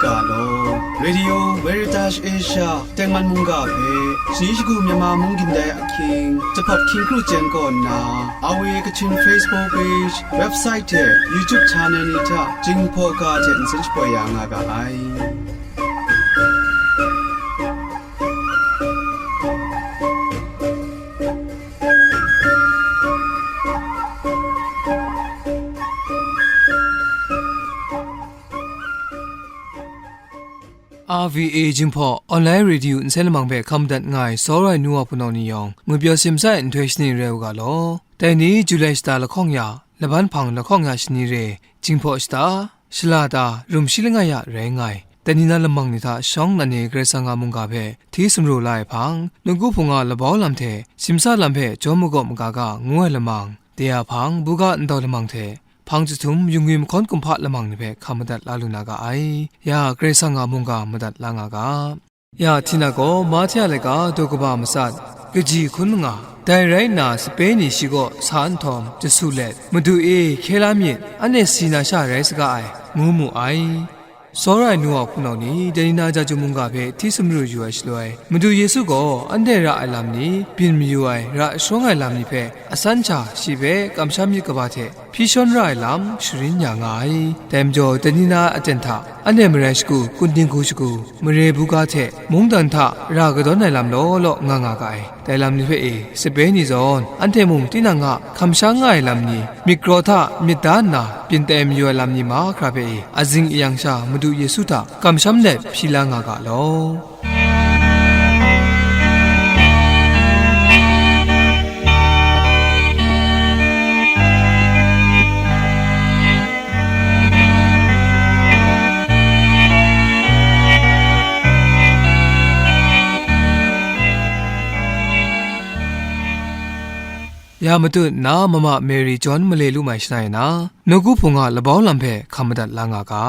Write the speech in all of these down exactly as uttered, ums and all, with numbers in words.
Ga law. Radio Veritas Asia tengman mungga hpe shani shagu Myanmar mung gindai ahkying, jahpawt hkying kru jen kaw nna, R V A Kachin Facebook page, website hte YouTube channel ni hta Jinghpaw ga hte nsen shapoi ya nga ga ai. R V A Jinghpaw Online Radio nsen lamang hpe hkam madat nga ai Sawrai nu wa hpunau ni yawng, ngwi pyaw simsa ai nhtoi shani rai u ga law. Dai ni Julai shata lahkawng ya, laban hpang lahkawng ya shani re, Jinghpaw shata, shala ta, rum shi langai ya rai nga ai. Dai ni na lamang ni hta shawng nnan e Karai Kasang a mungga hpe hti sumru la ai hpang, nawku hpung a labau lam hte simsa lam hpe jaw magawp maga ga ngu ai lamang, de a hpang, buga ndau lamang hte, hpang jahtum, yungwi mahkawn kumhpa lamang ni hpe hkam madat la lu na ga ai. Ya, Karai Kasang a mungga madat la nga ga. Ya, Htina gaw Mahte a laika daw kaba matsat, kaji hkun manga, dai rai nna sape ni shi kaw sa nhtawm, jasu let, Madu e, hkye la myit, anhte si na sha rai saga ai, ngu mu ai. Sawrai nu wa hpunau ni, dai ni na Jahtum mungga hpe hti sumru yu ai shaloi, Madu Yesu gaw anhte ra ai lam ni, byin mayu ai, ra shawng ai lam ni hpe asan sha shi hpe kamsham myit kaba hte hpyi shawn ra ai lam sharin ya nga ai. Dai majaw, dai ni na aten hta anhte marai shagu, kun dinghku shagu, mare buga hte mungdan hta ra kadawn ai lam law law nga nga ga ai. Dai lam ni hpe e, sape ni zawn, anhte mung tinang a hkamsham nga ai lam ni, myit kraw hta myit da nna byin tai mayu ai lam ni mahkra hpe e, azing ayang sha Madu Yesu hta kamsham let hpyi la nga ga law. Ya matut nna Mama Mary John male lu mai shangai na, nawku hpung a labau lam hpe hkam madat la nga ga.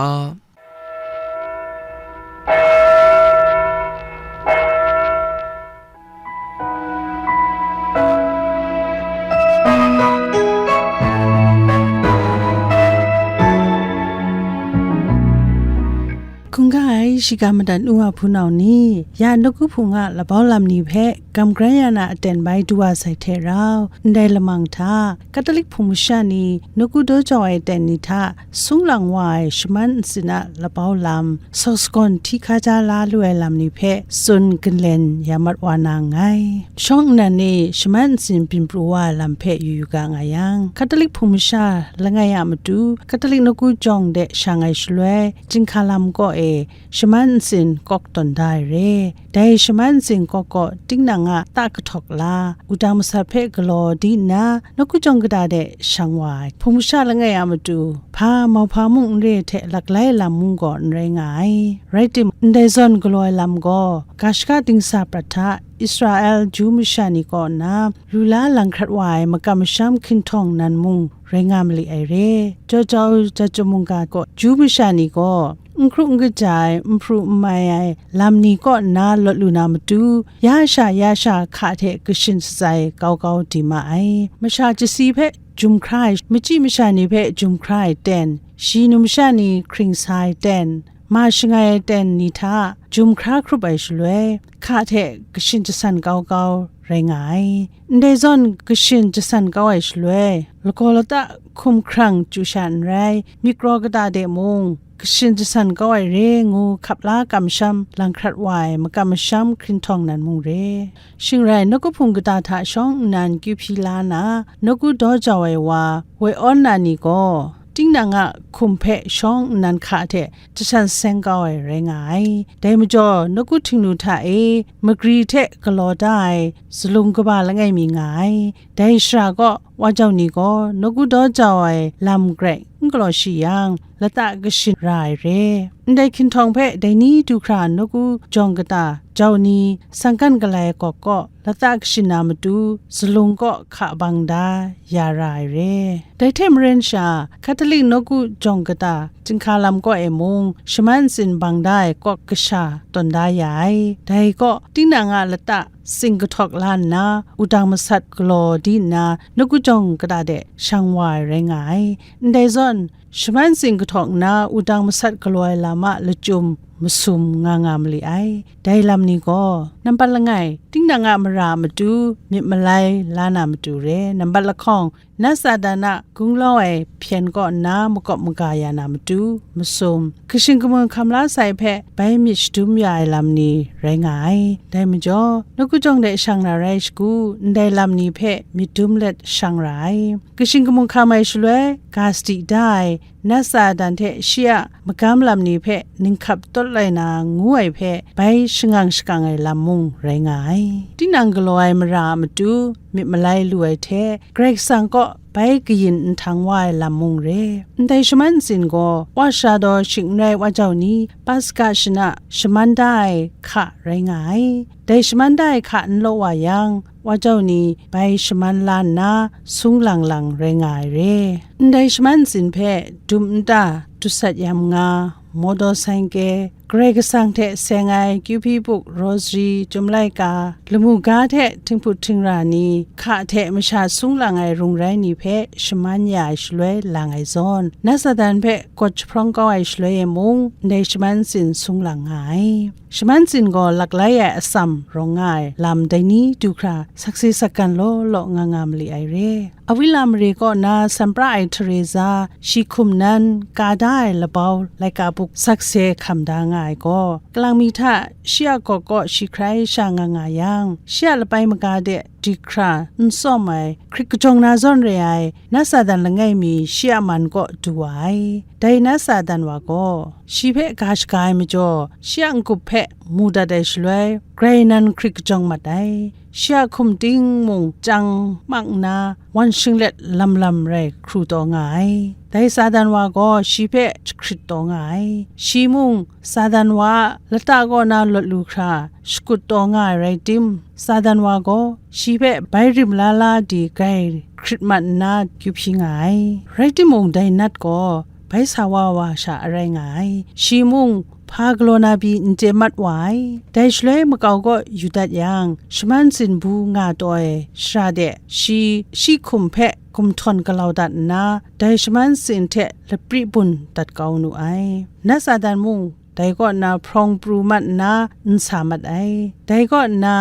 Hkungga ai shiga madat nu wa hpunau ni, ya nawku hpung a labau lam ni hpe gam grai ya na aten bai du wa sai hte rau, ndai lamang hta, Katolik hpung masha ni nawku daw jau ai aten ni hta sung lang wa ai shaman ntsin a labau lam, sawsagawn hti hkaja la lu ai lam ni hpe tsun ginlen ya mat wa na nngai. Shawng nnan e shaman ntsin byin pru wa ai lam hpe yu yu ga nga yang, Katolik hpung masha langai a matu, Katolik nawku jawng de shang ai shaloi, chyinghka lam kaw e shaman ntsin kawk tawn da ai re. Dai shaman ntsin kawk kaw tinang a ta kahtawk la, wudang masat hpe galaw di nna, nawku jawng kata de shang wa ai. Hpung masha langai a matu, hpa mauhpa mung n re hte laklai lam mung gaw n rai nga ai. Rai tim, ndai zawn galaw ai lam gaw, ga shaka dingsa prat hta, Israel Ju masha ni kaw nna, lu la lang hkrat wa ai makam masham hkinhtawng nan mung rai nga mali ai re. Jau jau Jahtum mungga gaw Ju masha ni gaw, n hkru n kaja ai, n hpru n mai ai lam ni kaw nna lawt lu na matu, ya sha ya sha hka hte kashin shatsai kau kau di ma ai. Masha chyasi hpe jum hkra ai, machyi masha ni hpe jum hkra ai ten, shi numsha ni hkring sa ai ten, ma shangai ai ten ni hta jum hkra hkrup ai shaloi, hka hte kashin jasan kau kau rai nga ai. Ndai zawn kashin jasan kau ai shaloi, lagaw lata hkum hkrang chyu sha n rai, myit kraw kata de mung, kashin jasan kau ai re ngu hkap la kamsham lang hkrat wa ai makam masham hkinhtawng nan mung re. Shing rai, nawku hpung kata hta shawng nnan kyu hpyi la na, nawku daw jau ai wa, woi awn na ni gaw, tinang a hkum hpe shawng nnan hka hte jashan seng kau ai rai nga ai. Dai majaw, nawku htingnu hta e magri hte galaw da ai zalung kaba langai mi nga ai. Dai shara kaw, wa jau ni gaw nawku daw jau ai lam grai n galaw shi yang, lata kashin ra ai re. Ndai hkinhtawng hpe dai ni du hkra nawku jawng kata jau ni sangkan galai kawk kaw, lata kashin na matu, zalung kaw hka bang da ya ra ai re. Dai hte maren sha, Katolik nawku jawng kata chyinghka lam kaw e mung, shaman ntsin bang da ai kawk kasha tawn da ya ai. Dai kaw, tinang a lata tsing kahtawk la nna, wudang masat galaw di nna, nawku jawng kata de shang wa ai rai nga ai. Ndai zawn, shaman tsin kahtawng nna wudang masat galaw ai lam a lachyum masum nga nga mali ai. Dai lam ni gaw, nampat langai, tinang a mara a matu myit malai la na matu re, nampat lahkawng, nat Satan a gunglau ai hpyen kaw nna makawp maga ya na matu masum, kashi kamu hkam la sai hpe bai myit shadum ya ai lam ni rai nga ai. Dai majaw, nawku jawng de shang na rai shagu, ndai lam ni hpe myit dum let shang ra ai. Kashi kamu hkam ai shaloi, ga sadi da ai, nat Satan hte shi a magam lam ni hpe ninghkap tawt lai na ngu ai hpe bai shangang shakang ai lam mung rai nga ai. Tinang galaw ai mara a matu myit malai lu ai hte, Karai Kasang kaw bai kayin nhtang wa ai lam mung re. Ndai shaman ntsin gaw, wa sara daw shing n rai wa jau ni, Paska shana shaman da ai hka rai nga ai. Dai shaman da ai hka n law wa yang, wa jau ni bai shaman la nna sung lang lang rai nga ai re. Ndai shaman ntsin hpe dum nta, dusat yam nga, motor saingke, Karai Kasang hte seng ai kyu hpyi buk, rosary, Chyum laika, lamu ga hte htinghput htingra ni, hka hte masha sung lang ai rung rai ni hpe shaman ya ai shaloi lang ai zawn, nat Satan hpe gawt jahprawng kau ai shaloi e mung, ndai shaman ntsin sung lang nga ai. Shaman ntsin gaw laklai ai atsam rawng nga ai lam dai ni du hkra sakse sakgan law law nga nga mali ai re. Avila mare kaw na sanpra ai Teresa, shi hkum nan ka da ai labau laika buk sakse hkam da nga ai gaw, kalang mi hta shi a gawk kaw shi hkrai sha nga nga yang, shi a lapai maga de dik hkra n tsawm ai, hkrit kajawng na zawn re ai, nat Satan langai mi shi a man kaw du wa ai. Dai nat Satan wa gaw, shi hpe ga shaga ai majaw, shi a n-gup hpe mu dat ai shaloi, grai nan hkrit kajawng mat ai. Shi a hkum ting mung chyang mak nna, wan shinglet lam lam rai hkru taw nga ai. Dai Satan wa gaw shi hpe jahkrit taw nga ai. Shi mung Satan wa a lata kaw na lawt lu hkra shakut taw nga ai rai tim, Satan wa gaw shi hpe bai rim la la di grai hkrit mat nna kyu hpyi nga ai. Rai timung, dai nat gaw bai sa wa wa sha arai nga ai. Shi mung hpa galaw na pyi n chye mat wa ai. Dai shaloi makau kaw yu dat yang, shaman ntsin bu nga taw ai shara de, shi, shi hkum hpe gumhtawn galau dat nna, dai shaman ntsin hte lapri bun dat kau nu ai. Nat Satan mung dai kaw nna hprawng pru mat nna n sa mat ai. Dai kaw nna,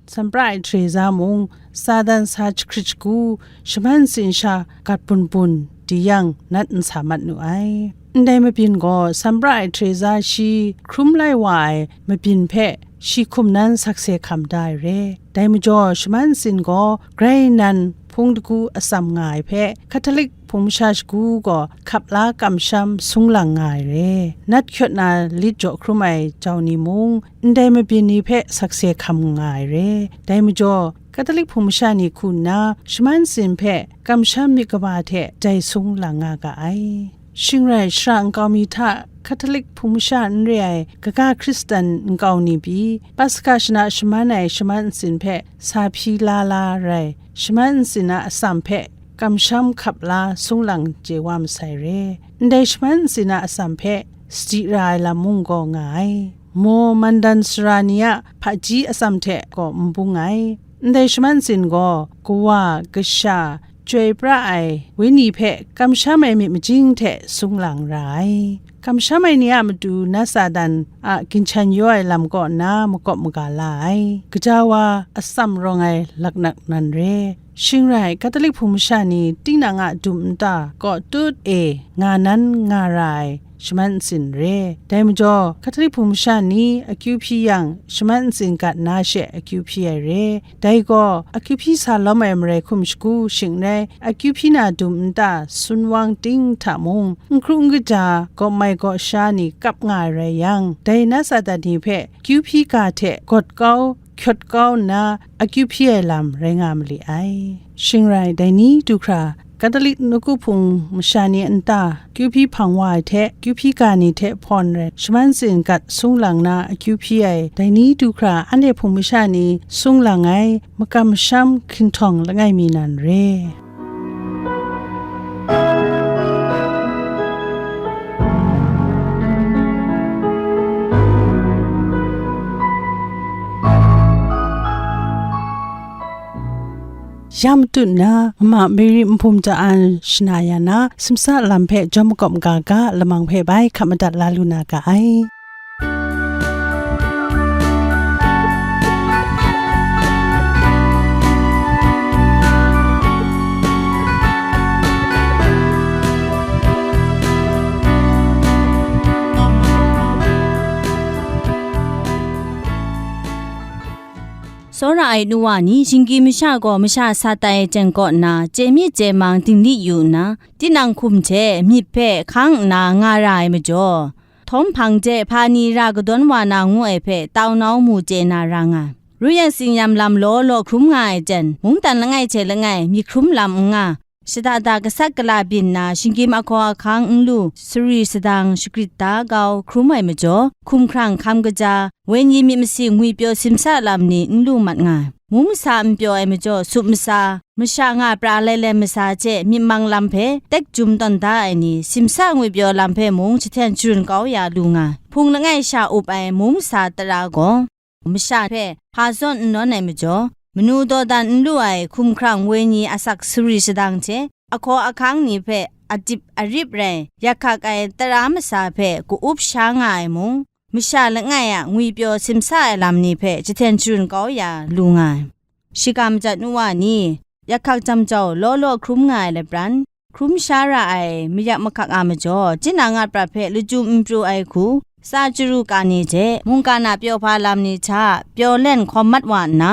sanpra ai Teresa mung, Satan sa jahkrit shagu, shaman ntsin sha gat bun bun di yang, nat n sa mat nu ai. Ndai mabyin gaw, sanpra ai Teresa shi hkrum lai wa ai mabyin hpe shi hkum nan sakse hkam da ai re. Dai majaw, shaman ntsin gaw grai nan hpung dagu atsam nga ai hpe, Catholic hpung masha shagu gaw hkap la kamsham sung lang nga ai re. Nat kyawt na lit jaw hkrum ai jau ni mung, ndai mabyin ni hpe sakse hkam nga ai re. Dai majaw, Catholic hpung masha ni hku nna, shaman ntsin hpe kamsham myit kaba hte dai sung lang nga ga ai. Shing rai, shara nkau mi hta Catholic hpung masha n re ai kaga Hkristan nkau ni pyi, Paska shana shaman ai shaman ntsin hpe sa hpyi la la rai, shaman ntsin a atsam hpe kamsham hkap la sung lang chye wa masai re. Ndai shaman ntsin a atsam hpe sadi ra ai lam mung gaw nga ai. Maw mandan sara ni a hpaji atsam hte gaw n bung ai. Ndai shaman ntsin gaw kawa, kasha, chyoi pra ai wenyi hpe kamsham ai myit majing hte sung lang ra ai. Kamsham ai ni a matu nat Satan a ginchan yaw ai lam kaw nna makawp maga la ai. Gaja wa atsam rawng ai laknak nan re. Shing rai, Catholic hpung masha ni tinang a dum nta kaw tut e nga nan nga ra ai shaman ntsin re. Dai majaw, Catholic hpung masha ni akyu hpyi yang, shaman ntsin gat na she akyu hpyi ai re. Dai gaw, akyu hpyi sa lawm ai marai hkum shagu shing rai, akyu hpyi na dum nta sunwang ting hta mung, n hkru n kaja, gawp mai gaw sha ni kap nga ai rai yang, dai nat Satan ni hpe kyu hpyi ga hte gawt kau, kyawt kau nna, akyu hpyi ai lam rai nga mali ai. Shing rai, dai ni du hkra, Catholic nawku hpung masha ni a nta kyu hpyi hpang wa ai hte, kyu hpyi ga ni hte hpawn rai, shaman ntsin gat sung lang na akyu hpyi ai, dai ni du hkra, anhte hpung masha ni sung lang ai, makam masham hkinhtawng langai mi nan re. Ya matut nna, mama mari nhpum ta an shana ya na, simsa lam hpe jawm makawp maga ga, lamang hpe bai hkap madat la lu na ga ai. Tsawra ai nu wa ni, shinggyim masha gaw masha sat ai jen kaw nna, chye myit chye mang dingli yu nna, tinang hkum hte myit hpe hkang nna nga ra ai majaw, htawm hpang hte hpa ni ra kadawn wa na ngu ai hpe tau nau mu chye na ra nga ai. Ru yang, tsin-yam lam law law hkrum nga ai jen, mungdan langai hte langai myit hkrum lam n nga, shada da gasat gala byin nna, shinggyim ahkaw ahkang n lu, sari sadang shagrit da kau hkrum ai majaw, hkumhkrang hkam kaja, wenyi myit masin ngwipyaw simsa lam ni n lu mat nga ai. Mung masa n pyaw ai majaw, sup masa, masha nga pra lailai masa hte myit mang lam hpe tek jum tawn da ai ni, simsa ngwipyaw lam hpe mung jahten sharun kau ya lu nga ai. Hpung langai sha up ai mung masa tara gaw, masha hpe hpa zawn n nawn ai majaw, manu dawdan n lu ai hkumhkrang wenyi asak sari sadang hte, ahkaw ahkang ni hpe adip arip rai, yak hkak ai tara masa hpe ka-up sha nga ai mung, masha langai a ngwipyaw simsa ai lam ni hpe jahten sharun kau ya lu nga ai. Shiga majat nu wa ni, yak hkak jam jau law law hkrum nga ai lapran, hkrum sha ra ai mayak mahkak a majaw, tinang a prat hpe lachyum n pru ai hku, tsa chyaru ka ni hte, mungkan a pyaw hpa lam ni hta pyaw len hkawm mat wa nna,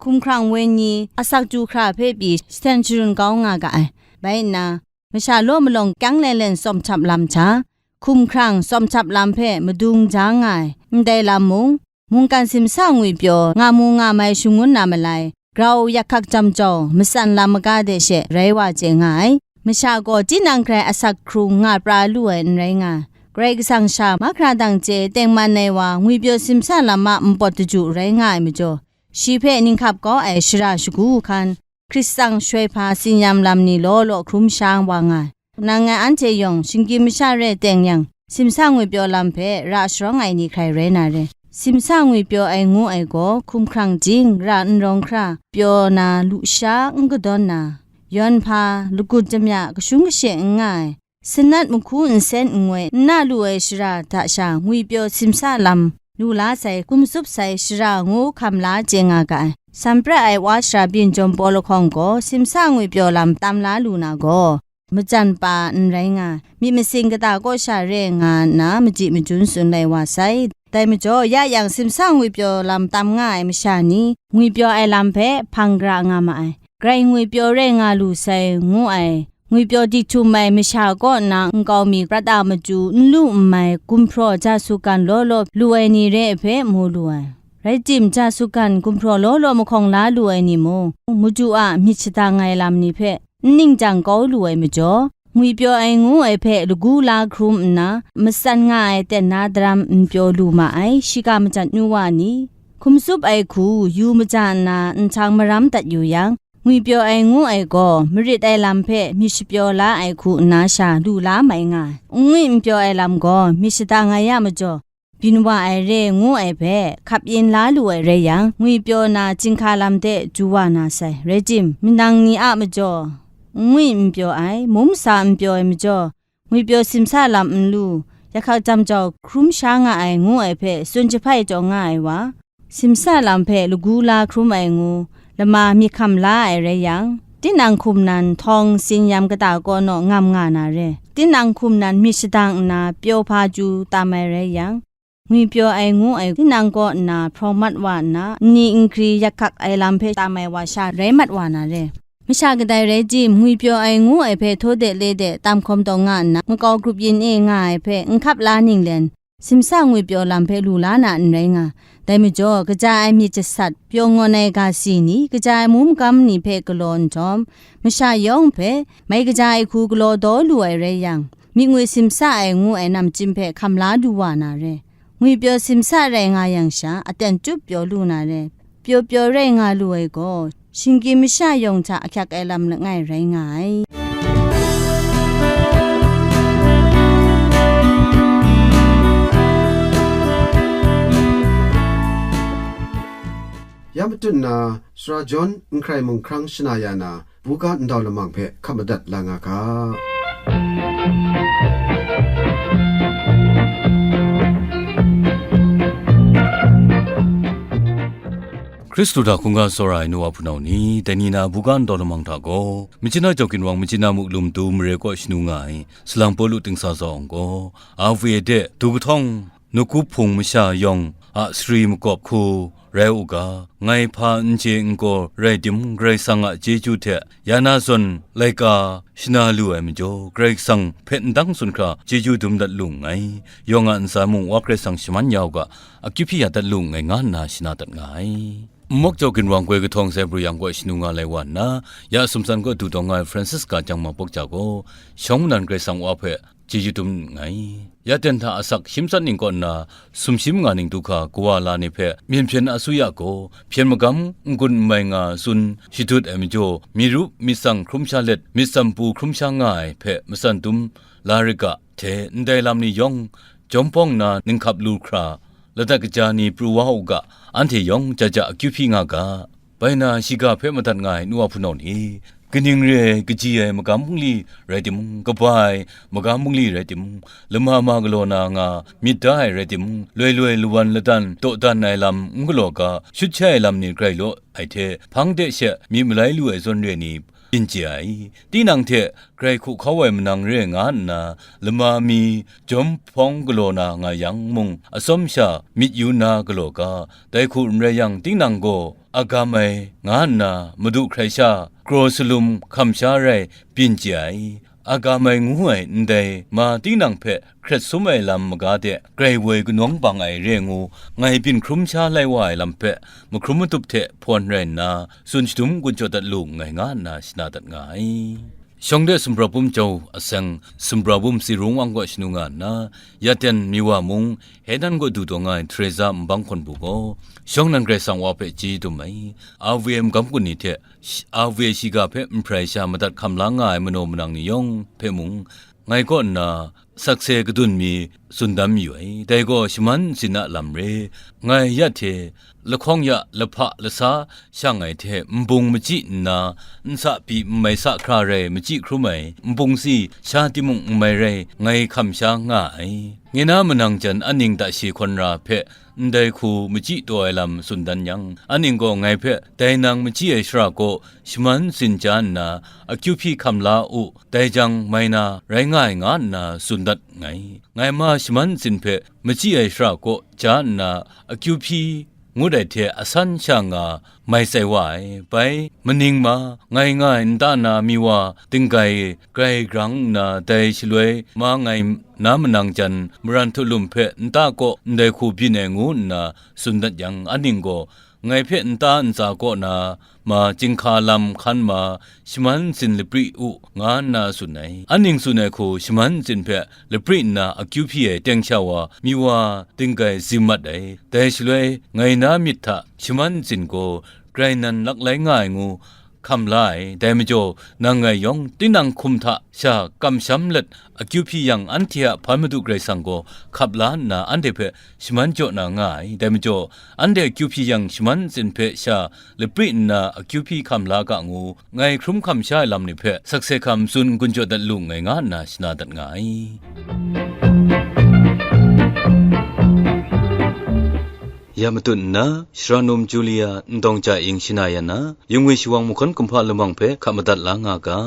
hkumhkrang wenyi asak du hkra hpe pyi jahten sharun kau nga ga ai. Bai nna, masha law malawng kyang len len tsawm htap lam hta, hkumhkrang tsawm htap lam hpe madung ja nga ai, ndai lam mung, mungkan simsa ngwipyaw nga mu nga mai shangun na malai, grau yak hkak jam jau, matsan lam maga de she rai wa chye nga ai. Masha gaw tinang hkrai asak hkrung nga pra lu ai n rai nga ai. Karai Kasang sha mahkra dang chye tengman ai wa ngwipyaw simsa lam a npawt daju rai nga ai majaw, shi hpe ninghkap kau ai shara shagu hkan, Hkristan shoi hpa tsin-yam lam ni law law hkrum sha wa nga ai. Nang ngai anhte yawng shinggyim masha re teng yang, simsa ngwipyaw lam hpe ra sharawng ai ni hkrai rai na re. Simsa ngwipyaw ai ngu ai gaw, hkumhkrang jing, ra n rawng hkra, pyaw na lusha n kadawn na, yawn hpa, lagut jamya kashung kashe n nga ai, sanat mahku nsen n ngoi n na lu ai shara hta sha ngwipyaw simsa lam lu la sai, hkum tsup sai shara ngu hkam la chye nga ga ai. San pra ai wa shara byin jawm paw lahkawng gaw, simsa ngwipyaw lam tam la lu na gaw, majan pa n rai nga, myit masin kata kaw sha re nga nna, machyi majun tsun lai wa sai. Dai majaw, ya yang simsa ngwipyaw lam tam nga ai masha ni, ngwipyaw ai lam hpe hpang gara nga ma ai. Grai ngwipyaw rai nga lu sai, ngu ai. Ngwipyaw di htum ai masha kaw nna nkau mi prat a matu n lu n mai, gumhpraw ja su gan law law lu ai ni re ai hpe mu lu ai. Rai tim, ja su gan gumhpraw law law mahkawng la lu ai ni mung, madu a myit shadang ai lam ni hpe n ning jang kau lu ai majaw, ngwipyaw ai ngu ai hpe lagu la hkrum nna, matsan nga ai ten na daram n pyaw lu ma ai, shiga majat nu wa ni, hkum tsup ai hku yu maja nna nhtang maram dat yu yang, ngwipyaw ai ngu ai gaw, marit ai lam hpe myit shapyaw la ai hku nna sha lu la mai nga ai. N ngwi n pyaw ai lam gaw, myit shadang ai a majaw, byin wa ai re ngu ai hpe hkap yin la lu ai rai yang, ngwipyaw na chyinghka lam de du wa na sai. Rai tim, minang ni a majaw, n ngwi n pyaw ai, mung masa n pyaw ai majaw, ngwipyaw simsa lam n lu, yak hkak jam jau hkrum sha nga ai ngu ai hpe tsun jahpai taw nga ai wa, simsa lam hpe lagu la hkrum ai ngu, lama myit hkam la ai rai yang, tinang hkum nan htawng tsin-yam kata kaw naw ngam nga na re. Tinang hkum nan myit shadang nna pyaw hpa chyu tam ai rai yang, ngwipyaw ai ngu ai tinang kaw nna hprawng mat wa nna, nni nkri yak hkak ai lam hpe tam ai wa sha rai mat wa na re. Masha kadai rai tim, ngwipyaw ai ngu ai hpe htaw de le de tam hkawm taw nga nna, makau grup yin e nga ai hpe n hkap la ninglen, simsa ngwipyaw lam hpe lu la na n rai nga. Dai majaw, kaja ai myit jasat, pyaw ngawn ai ga si ni, kaja ai mung magam ni hpe galaw nhtawm, masha yawng hpe mai kaja ai hku galaw daw lu ai rai yang, myit ngwi simsa ai ngu ai namchyim hpe hkam la du wa na re. Ngwipyaw simsa rai nga yang sha, aten chyup pyaw lu na re. Pyaw pyaw rai nga lu ai gaw, shinggyim masha yawng hta ahkyak ai lam langai rai nga ai. Ya matut nna, Sara John N Hkrai Mung hkrang shana ya na, buga ndau lamang hpe hkap madat la nga ga. Hkristu hta hkungga tsawra ai nu wa hpunau ni, dai ni na buga ndau lamang hta gaw, Machyin a Jau Ginwang, Machyin a Muklum Du mare kaw shanu nga ai, Salang Pawlu Tingsa Zawng gaw, A V A de du kahtawng, nawku hpung masha yawng a sari makawp hku rai u ga, ngai hpa n chye n gaw rai timung, Karai Kasang a chyeju hte ya na zawn laika shana lu ai majaw, Karai Kasang hpe ndang tsun hkra chyeju dum dat lu nngai. Yawng a ntsa mung Wa Karai Kasang shaman ya u ga, akyu hpyi ya dat lu nngai, nga nna shana dat nga ai. Nmawk Jau Ginwang goi kahtawng sai pru yang gaw shanu nga lai wa nna, ya sumsan gaw du taw nga ai Francisca Jangma Pawkja gaw, shawng manan Karai Kasang Wa hpe chyeju dum nngai. Ya ten hta asak shim tsat ning kaw nna, sumshi manga ning du hkra kawa la ni hpe myen hpyen asuya gaw, hpyen magam n-gun n mai nga tsun shadut ai majaw, myit rup myit tsang hkrum sha let, myit tsam pu hkrum sha nga ai hpe matsan dum la rit ga, hte ndai lam ni yawng, jawm hpawng na ninghkap lu hkra, ladat kaja ni pru wa u ga, anhte yawng ja ja akyu hpyi nga ga. Bai na, shiga hpe madat nga ai nu wa hpunau ni, kaning re ai, kaji ai magam bungli rai timung, kaba ai magam bungli rai timung, lama ma galaw na nga myit da ai rai timung, loi loi lawan ladan dawdan ai lam n galaw ga, shut shai ai lam ni grai law ai hte, hpang de she myit malai lu ai zawn re ni, byin chye ai. Tinang hte grai hku hkau ai manang re nga nna, lama mi jawm hpawng galaw na nga yang mung, atsawm sha myit yu na galaw ga, dai hku n rai yang, tinang gaw agam ai nga nna, madu hkrai sha, kraw salum hkam sha rai byin chye ai. Agam ai ngu ai ndai ma tinang hpe hkret sum ai lam maga de, grai woi kanawng bang ai re ngu, ngai byin hkrum sha lai wa ai lam hpe, mahkrum matup hte hpawn rai nna, tsun shadum gun jaw dat lu nngai, nga nna shana dat nga ai. Shawng de sumprabum jau aseng, sumprabum si rung wang gaw shanu nga nna, ya ten mi wa mung, Henan gaw du taw nga ai Teresa nbang hkawn bu gaw, shawng nan Karai Kasang Wa hpe chyeju dum ai, A V A magam gun ni hte, sh-, A V A shiga hpe nhprai sha madat hkam la nga ai manaw manang ni yawng hpe mung, ngai kaw nna sakse kadun mi tsun dan mayu ai. Dai gaw shaman ntsin a lam re, ngai ya hte lahkawng ya lahpa lasa shang ai hte nbung machyi nna, nsa pyi nmai sa hkra rai machyi hkrum ai, nbung si sha timung nmai rai ngai hkam sha nga ai. Ngai na manang jan aning ta she hkawn ra hpe ndai hku machyi taw ai lam tsun dan yang, aning gaw ngai hpe dai nang machyi ai shara kaw shaman ntsin ja nna, akyu hpyi hkam la u, dai jang mai na rai nga ai, nga nna tsun dat nngai. Ngai ma shaman ntsin hpe machyi ai shara kaw ja nna, akyu hpyi ngut ai hte asan sha nga mai tsai wa ai. Bai, maning ma, ngai nga ai nta na mi wa dinggai grai grang nna, dai shaloi ma ngai na manang jan, maran htu lum hpe nta kaw ndai hku byin ai ngu nna tsun dat yang, aning gaw, ngai hpe nta ntsa kaw na ma, chyinghka lam hkan ma, shaman ntsin lapri u, nga nna tsun ai. Aning tsun ai hku shaman ntsin hpe lapri nna akyu hpyi ai teng sha wa, mi wa dinggai zim mat ai. Dai shaloi, ngai na myit hta shaman ntsin gaw grai nan lak lai nga ai ngu hkam la ai. Dai majaw, nang ngai yawng tinang hkum hta sha kamsham let akyu hpyi yang, anhte a hpan Madu Karai Kasang gaw hkap la nna, anhte hpe shaman jaw na nga ai. Dai majaw, anhte akyu hpyi yang, shaman ntsin hpe sha lapri nna akyu hpyi hkam la ga ngu, ngai hkrum hkam sha ai lam ni hpe sakse hkam tsun gun jaw dat lu nngai, nga nna shana dat nga ai. Ya matut nna, Sharanum Julia, Ndawng Ja Ing shana ya na, yungwi shawang mahkawn kumhpa lamang hpe hkap madat la nga ga.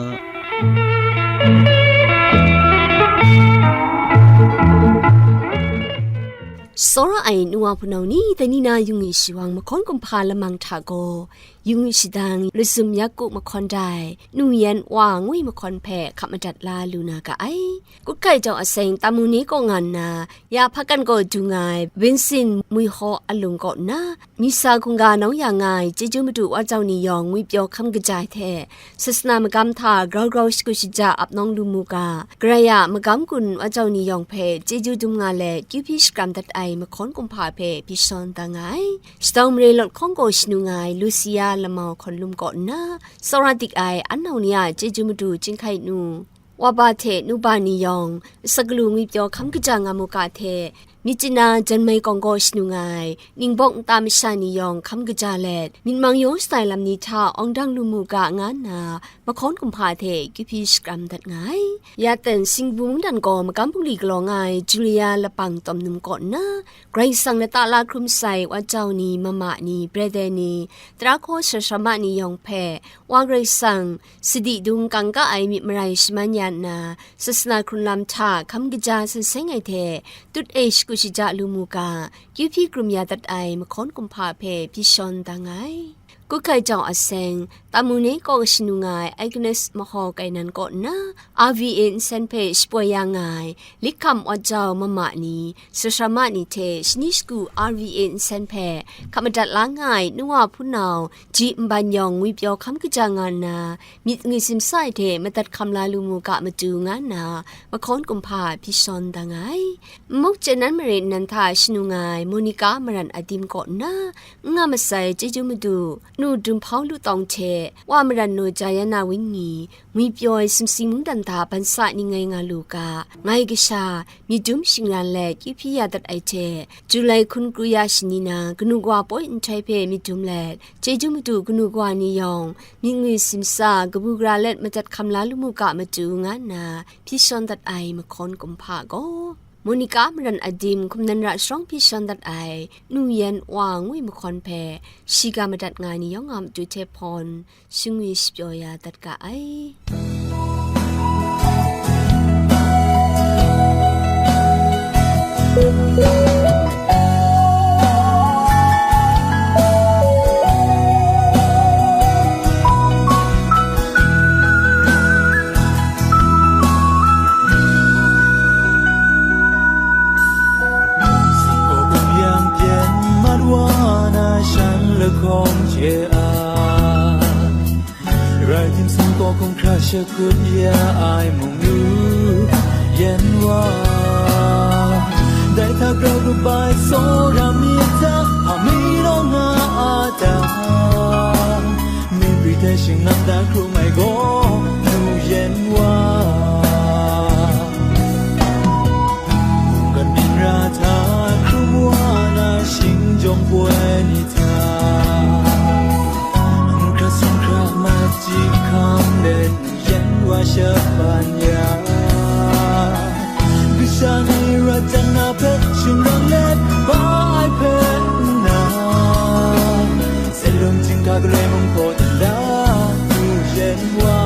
Tsawra ai nu wa hpunau ni, dai ni na yungwi shawang mahkawn kumhpa lamang hta gaw, yungwi shadang Lazum Yaku mahkawn dai, Nu Yan Wa ngwi mahkawn hpe hkap madat la lu na ga ai. Kutkai jau aseng Tamune kaw nga nna, ya hpakan gaw du nga ai Vincent Mwihaw alung kaw nna, Misa hkungga nau ya nga ai chyeju madu wa jau ni yawng ngwipyaw hkam kaja ai hte, sasana magam hta grau grau shakut shaja ap nawng lu mu ga, Karai a magam gun wa jau ni yawng hpe chyeju dum nga let, kyu hpyi shakram dat ai mahkawn kumhpa hpe hpyi shawn da nga ai. Shadau mare lawt hkawng gaw shanu nga ai Lucia lamau hkawn lum kaw nna, tsawra dik ai an nau ni a chyeju madu chyinghkai nu, waba hte nuba ni yawng, asak galu ngwipyaw hkam kaja nga mu ga hte, Myitkyina Janmai Kawng kaw shanung ai, ningbawng nta masha ni yawng hkam kaja let, myit mang yaw shatai lam ni hta awng dang lu mu ga, nga nna, mahkawn kumhpa hte kyuhpyi shakram dat nga ai. Ya ten, Singbu mungdan gaw magam bungli galaw nga ai Julia lapang tawm num kaw nna, Karai Kasang lata la hkrum sai wa jau ni, mama ni, brother ni, tara hkaw sara sara ma ni yawng hpe, Wa Karai Kasang, sadi dung kangka ai myit marai shaman ya nna, sasana hkrun lam hta hkam kaja san seng ai hte, tut e shakut shaja lu mu ga, kyuhpyi krum ya dat ai mahkawn kumhpa hpe hpyi shawn da nga ai. Kuhkai jau a seng, Tamune kaw shanung ai Agnes Mahaw Kainan kaw nna, R V A nsen hpe shapoi ya nga ai, Likham Wa Jau mama ni, sasara ma ni hte shani shagu R V A nsen hpe hkap madat la nga ai nuwa hpunau Ji Nban yawng ngwipyaw hkam kaja nga nna, myit ngwi simsa ai hte madat hkam la lu mu ga matu, nga nna mahkawn kumhpa hpyi shawn da nga ai. Nmuk chyenan marin nan hta shanung ai Monica Maran Adim kaw nna, n nga masai chyeju madu, nu Dunhpawng Lu Tawng hte, wa Maran Naw Jayana Wingyi, ngwipyaw ai sumsing mungdan hta ban sa ni ngai nga lu ga, ngai kasha, myit dum shingran let kyuhpyi ya dat ai hte, Julai hkun kru ya shani na, kanu kawa poi nhtoi hpe myit dum let, chyeju madu kanu kawa ni yawng, myit ngwi simsa, kabu gara let madat hkam la lu mu ga matu, nga nna hpyi shawn dat ai mahkawn kumhpa gaw, Monica Maran Adim hkum nan ra sharawng hpyi shawn dat ai, Nu Yan Wa ngu ai mahkawn hpe, shiga madat nga ai ni yawng a matu hte hpawn, shingwi shapyaw ya dat ga ai. Singkaw bum yang byen mat wa na shan lahkawng hte a, rai tim singkaw hkung hkra shakut ya ai mung nu yen wa, dai hta grau kabai tsawra myit hta, hpa mi law nga a ta, mingri hte shingnang dan hkrum ai gaw nu yen wa. Mungkan minra hta hkrum wa na shingjawng poi ni hta, n hkra sum hkra mat ji hkam let, nu yen wa shapan ya. Kasha ni rat jang na hpe shingran let ba ai hpe nna, Salum chyinghka galoi mung hpaw tanda nu yen wa.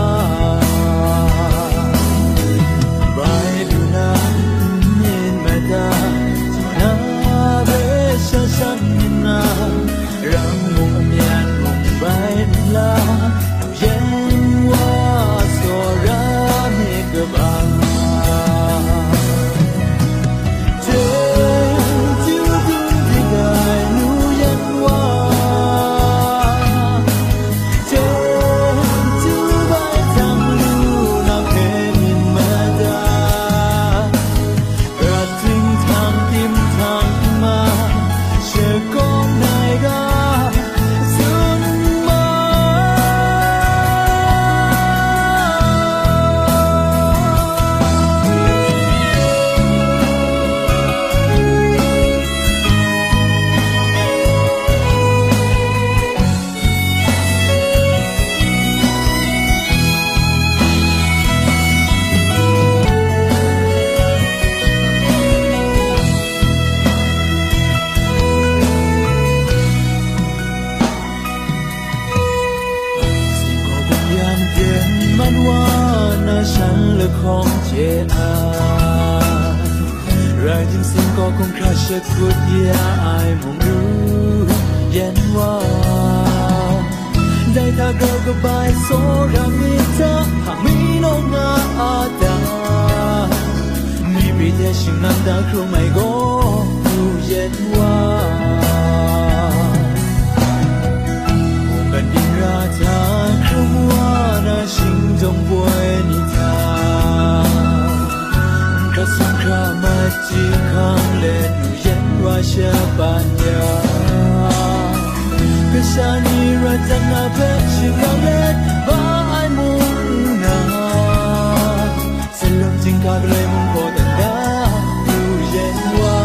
Bai lu na n myit mada, na re sha shan nna, rang mung amyan mung bai nla, nu yen wa tsawra myit kaba. Singkaw bum yang byen man wa na shan lahkawng hte a, rai tim singkaw hkung hkra shakut ya ai mung nu yen wa. Dai hta grau kabai tsawra myit hta, hpa mi law nga a ta, mingri hte shingnang dan hkrum ai gaw nu yen wa. Mungkan dingra hta hkrum wa na shingjawng poi ni hta, n hkra sum hkra mat ji hkam let nu yen wa shapan ya. Kasha ni rat jang na hpe shingran let ba ai mung na, Salum chyinghka galoi mung hpaw tanda nu yen wa.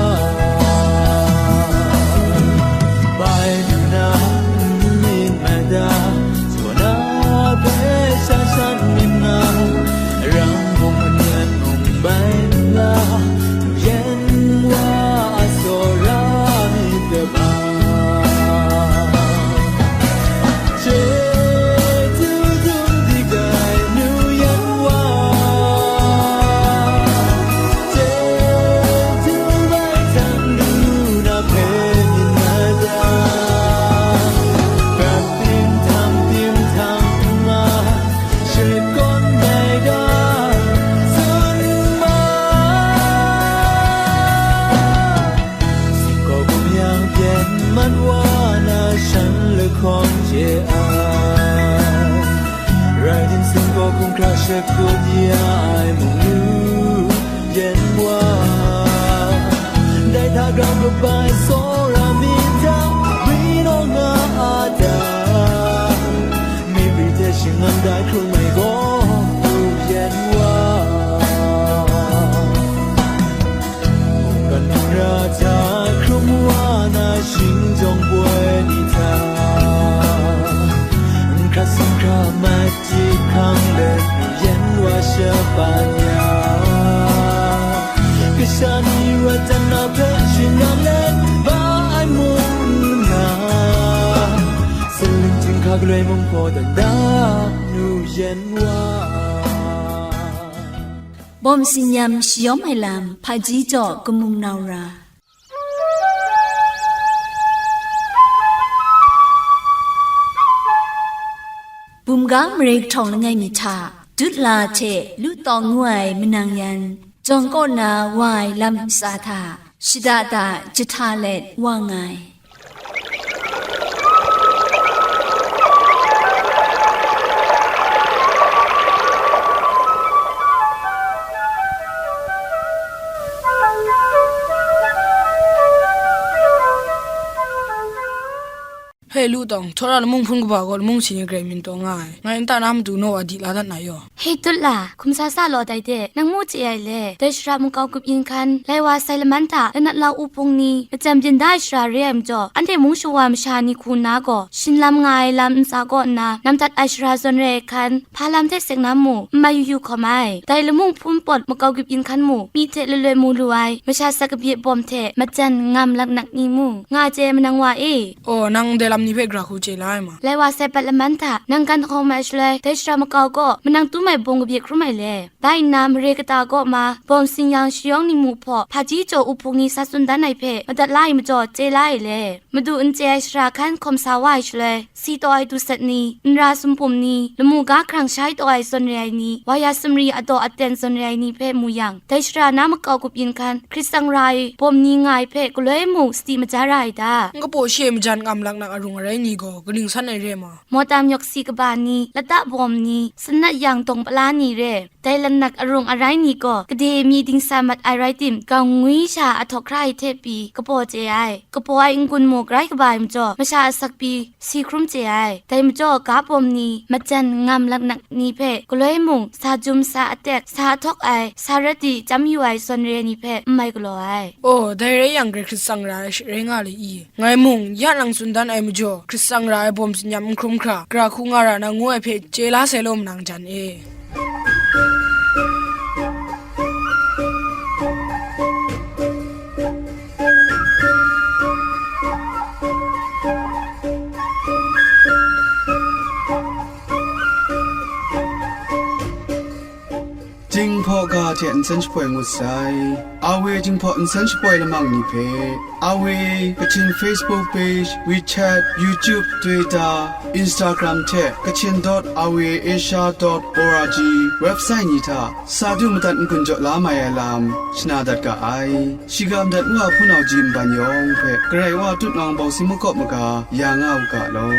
Kut ya ai mung nu yen wa, dai hta grau grup ai tsawra mi hta, wi naw nga a ta, mibri hte shingan dai hkrum ai gaw nu yen wa. Mungkan hpung ra hta hkrum wa na, shing jawng poi ni hta, n hkra sing hkra mat hti hkang let nu yen wa shapan ya. Kasha ni rawt dan na hpe shinggan let ba ai mung nna, saling chyinghka galoi mung hpaw dan da nu yen wa. Bawm sinyam shayawm ai lam, hpaji jaw kamung nau ra. Bumga mare kahtawng langai mi hta, Dutla hte Lu Tawng ngu ai manang yan, jawng kaw na wa ai lam ntsa hta, shada da jahta let wa nga ai. Hei Lu Tawng, Htawra lamung hpun kaba gaw lamung si ni grai mintawng nga ai. Ngai nta na matu naw wa di la dat na yaw. Hei Dutla, hkum sa sa law dai de, nang mu chye ai le? Dai shara makau gup yin hkan, lai wa sai laman hta lanat lau u hpung ni, machyam byin da ai shara re ai majaw, anhte mung shawa masha ni hku nna gaw, shinlam nga ai lam ntsa kaw nna, namdat ai shara zawn re ai hkan, hpa lam hte seng na mu, n mai yu yu hkawm ai. Dai lamung hpun pawt makau gup yin hkan mu, myi hte laloi mu lu ai, masha sak kabye bawm hte, majan ngam laknak ni mu, nga chye manang wa e. Aw, nang ndai lam ni hpe gra hku chye la ai ma? Lai wa sai pat laman hta, nang gan hkawm ai shaloi, dai shara makau gaw, manang tum ai bawng kabye hkrum ai le? Bai nna, mare kata kaw ma, bawm sinyam shayawng ni mu hpaw, hpaji jaw u hpung ni sa tsun dan ai hpe, madat la ai majaw, chye la ai le? Madu n chye ai shara hkan hkawm sa wa ai shaloi, si taw ai du sat ni, nra sumpum ni, lamu ga hkrang shai taw ai zawn re ai ni, wa ya sumri adaw aten zawn re ai ni hpe mu yang, dai shara na makau gup yin hkan, hkrit tsang ra ai bawm ni nga ai hpe galoi mung sadi maja ra ai ta? N kapaw she majan ngam laknak arung arai ni gaw, kaning san ai re ma? Mawtam yawk si kaba ni, lata bawm ni, sanat yang dawng pala ni re, dai lanak arung arai ni gaw, gade mi dingsa mat ai rai tim, gang ngwi sha a htawk hkra ai hte pyi, kapaw chye ai. Kapaw ai n-gun mu grai kaba ai majaw, masha asak pyi, si hkrum chye ai. Dai majaw, ga bawm ni, majan ngam laknak ni hpe, galoi mung, sa jum, sa atek, sa ahtawk ai, sa rati, chyam yu ai zawn re ai ni hpe, n mai galaw ai. Aw, dai rai yang, grai hkrit tsang ra ai rai nga le i? Ngai mung, ya nang tsun dan ai majaw, hkrit tsang ra ai bawm sinyam n hkrum hkra, gra hku nga ra na ngu ai hpe chye la sai law manang jan e. Jinghpaw ga hte nsen shapoi ngut sai. Awe Jinghpaw nsen shapoi lamang ni hpe, Awe Kachin Facebook page, WeChat, YouTube, Twitter, Instagram hte Kachin dot awe asia dot org website ni hta sa du madat n-gun jaw la mai ai lam shana dat ga ai. Shiga madat Wa Hpunau Ji nban yawng hpe Karai Wa tutnawng bawng si makawp maga ya nga u ga law.